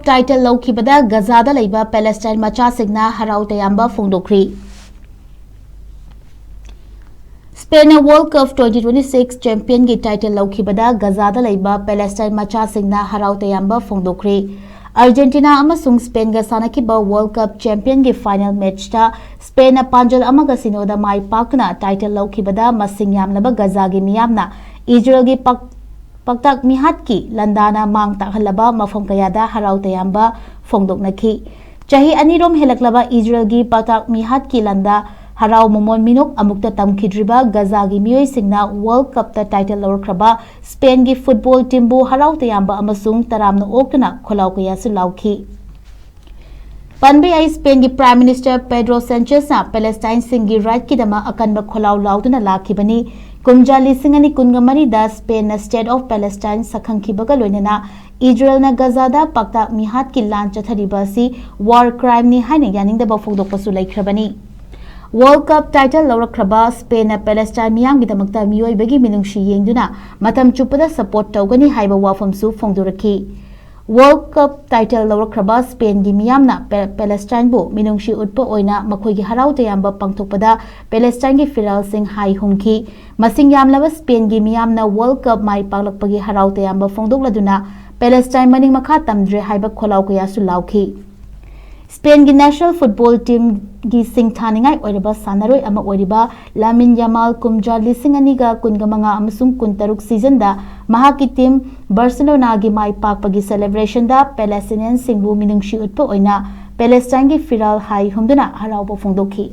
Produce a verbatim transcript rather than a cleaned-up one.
Title ꯂꯧꯈꯤꯕꯗ ꯒꯖꯥꯗ ꯂꯩꯕ ꯄꯦꯂꯦꯁꯇꯥꯏꯟ ꯃꯆꯥꯁꯤꯡꯅ ꯍꯔꯥꯎ ꯇꯌꯥꯝꯕ ꯐꯣꯡꯗꯣꯛꯈ꯭ꯔꯤ꯫ ꯁ꯭ꯄꯦꯟꯅ World Cup twenty twenty-six championꯒꯤ ꯇꯥꯏꯇꯜ ꯂꯧꯈꯤꯕꯗ ꯒꯖꯥꯗ ꯂꯩꯕ ꯄꯦꯂꯦꯁꯇꯥꯏꯟ ꯃꯆꯥꯁꯤꯡꯅ ꯍꯔꯥꯎ ꯇꯌꯥꯝꯕ ꯐꯣꯡꯗꯣꯛꯈ꯭ꯔꯤ꯫ ꯑꯥꯔꯖꯦꯟꯇꯤꯅꯥ ꯑꯃꯁꯨꯡ ꯁ꯭ꯄꯦꯟꯒ ꯁꯥꯟꯅꯈꯤꯕ World Cup championꯒꯤ final matchꯇ ꯁ꯭ꯄꯦꯟꯅ ꯄꯥꯟꯖꯜ ꯑꯃꯒ ꯁꯤꯅꯣꯗ ꯃꯥꯏ ꯄꯥꯛꯇꯨꯅ ꯇꯥꯏꯇꯜ ꯂꯧꯈꯤꯕꯗ ꯃꯁꯤꯡ ꯌꯥꯝꯂꯕ ꯒꯖꯥꯒꯤ ꯃꯤꯌꯥꯝꯅ ꯏꯖꯔꯦꯜꯒꯤ ꯄꯥꯛ-, ꯄꯥꯛꯇꯛ ꯃꯤꯍꯥꯠꯀꯤ ꯂꯥꯟꯗꯥꯅ ꯃꯥꯡ ꯇꯥꯛꯍꯜꯂꯕ ꯃꯐꯝ ꯀꯌꯥꯗ ꯍꯔꯥꯎ ꯇꯌꯥꯝꯕ ꯐꯣꯡꯗꯣꯛꯅꯈꯤ꯫ ꯆꯍꯤ ꯑꯅꯤꯔꯣꯝ ꯍꯦꯜꯂꯛꯂꯕ ꯏꯖꯔꯦꯜꯒꯤ ꯄꯥꯛꯇꯛ ꯃꯤꯍꯥꯠꯀꯤ ꯂꯥꯟꯗ ꯍꯔꯥꯎ ꯃꯃꯣꯟ ꯃꯤꯅꯣꯛ ꯑꯃꯨꯛꯇ ꯇꯝꯈꯤꯗ꯭ꯔꯤꯕ ꯒꯖꯥꯒꯤ ꯃꯤꯑꯣꯏꯁꯤꯡꯅ World Cupꯇ ꯇꯥꯏꯇꯜ ꯂꯧꯔꯛꯈ꯭ꯔꯕ ꯁ꯭ꯄꯦꯟꯒꯤ football teamꯕꯨ ꯍꯔꯥꯎ ꯇꯌꯥꯝꯕ ꯑꯃꯁꯨꯡ ꯇꯔꯥꯝꯅ ꯑꯣꯛꯇꯨꯅ ꯈꯣꯜꯂꯥꯎ ꯀꯌꯥꯁꯨ ꯂꯥꯎꯈꯤ꯫ ꯄꯟꯕ ꯌꯥꯏ, ꯁ꯭ꯄꯦꯟꯒꯤ Prime Minister Pedro Sanchezꯅ ꯄꯦꯂꯦꯁꯇꯥꯏꯟꯁꯤꯡꯒꯤ rightꯀꯤꯗꯃꯛ ꯑꯀꯟꯕ ꯈꯣꯜꯂꯥꯎ ꯂꯥꯎꯗꯨꯅ ꯂꯥꯛꯈꯤꯕꯅꯤ꯫ ꯀꯨꯝꯖꯥ ꯂꯤꯁꯤꯡ ꯑꯅꯤ ꯀꯨꯟꯒ ꯃꯔꯤꯗ Spainꯅ State of Palestine ꯁꯛꯈꯪꯈꯤꯕꯒ ꯂꯣꯏꯅꯅ ꯏꯖꯔꯦꯜꯅ ꯒꯖꯥꯗ ꯄꯥꯛꯇꯛ ꯃꯤꯍꯥꯠꯀꯤ ꯂꯥꯟ ꯆꯠꯊꯔꯤꯕ ꯑꯁꯤ war crimeꯅꯤ ꯍꯥꯏꯅ ꯌꯥꯅꯤꯡꯗꯕ ꯐꯣꯡꯗꯣꯛꯄꯁꯨ ꯂꯩꯈ꯭ꯔꯕꯅꯤ꯫ World Cup title ꯂꯧꯔꯛꯈ꯭ꯔꯕ ꯁ꯭ꯄꯦꯟꯅ ꯄꯦꯂꯦꯁꯇꯥꯏꯟ ꯃꯤꯌꯥꯝꯒꯤꯗꯃꯛꯇ ꯃꯤꯑꯣꯏꯕꯒꯤ ꯃꯤꯅꯨꯡꯁꯤ ꯌꯦꯡꯗꯨꯅ ꯃꯇꯝ ꯆꯨꯞꯄꯗ support ꯇꯧꯒꯅꯤ ꯍꯥꯏꯕ ꯋꯥꯐꯝꯁꯨ ꯐꯣꯡꯗꯣꯔꯛꯈꯤ꯫ World Cup title ꯂꯧꯔꯛꯈ꯭ꯔꯕ ꯁ꯭ꯄꯦꯟꯒꯤ ꯃꯤꯌꯥꯝꯅ ꯄꯦ-, ꯄꯦꯂꯦꯁꯇꯥꯏꯟꯕꯨ ꯃꯤꯅꯨꯡꯁꯤ ꯎꯠꯄ ꯑꯣꯏꯅ ꯃꯈꯣꯏꯒꯤ ꯍꯔꯥꯎ ꯇꯌꯥꯝꯕ ꯄꯥꯡꯊꯣꯛꯄꯗ ꯄꯦꯂꯦꯁꯇꯥꯏꯟꯒꯤ ꯐꯤꯔꯥꯜꯁꯤꯡ ꯍꯥꯏ ꯍꯨꯝꯈꯤ꯫ ꯃꯁꯤꯡ ꯌꯥꯝꯂꯕ ꯁ꯭ꯄꯦꯟꯒꯤ ꯃꯤꯌꯥꯝꯅ World Cup ꯃꯥꯏ ꯄꯥꯛꯂꯛꯄꯒꯤ ꯍꯔꯥꯎ ꯇꯌꯥꯝꯕ ꯐꯣꯡꯗꯣꯛꯂꯗꯨꯅ ꯄꯦꯂꯦꯁꯇꯥꯏꯟ ꯃꯅꯤꯡ ꯃꯈꯥ ꯇꯝꯗ꯭ꯔꯦ ꯍꯥꯏꯕ ꯈꯣꯜꯂꯥꯎ ꯀꯌꯥꯁꯨ ꯂꯥꯎꯈꯤ꯫ ꯁ꯭ꯄꯦꯟꯒꯤ national football teamꯒꯤ ꯁꯤꯡꯊꯥꯅꯤꯡꯉꯥꯏ ꯑꯣꯏꯔꯕ ꯁꯥꯟꯅꯔꯣꯏ ꯑꯃ ꯑꯣꯏꯔꯤꯕ ꯂꯥꯃꯤꯟ ꯌꯥꯃꯥꯜ ꯀꯨꯝꯖꯥ ꯂꯤꯁꯤꯡ ꯑꯅꯤꯒ ꯀꯨꯟꯒ ꯃꯉꯥ ꯑꯃꯁꯨꯡ ꯀꯨꯟꯇꯔꯨꯛ seasonꯗ ꯃꯍꯥꯛꯀꯤ team ꯕꯥꯔꯁꯦꯂꯣꯅꯥꯒꯤ ꯃꯥꯏ ꯄꯥꯛꯄꯒꯤ celebrationꯗ ꯄꯦꯂꯦꯁꯇꯤꯅꯤꯌꯟꯁꯤꯡꯕꯨ ꯃꯤꯅꯨꯡꯁꯤ ꯎꯠꯄ ꯑꯣꯏꯅ ꯄꯦꯂꯦꯁꯇꯥꯏꯟꯒꯤ ꯐꯤꯔꯥꯜ ꯍꯥꯏ ꯍꯨꯝꯗꯨꯅ ꯍꯔꯥꯎꯕ ꯐꯣꯡꯗꯣꯛꯈꯤ꯫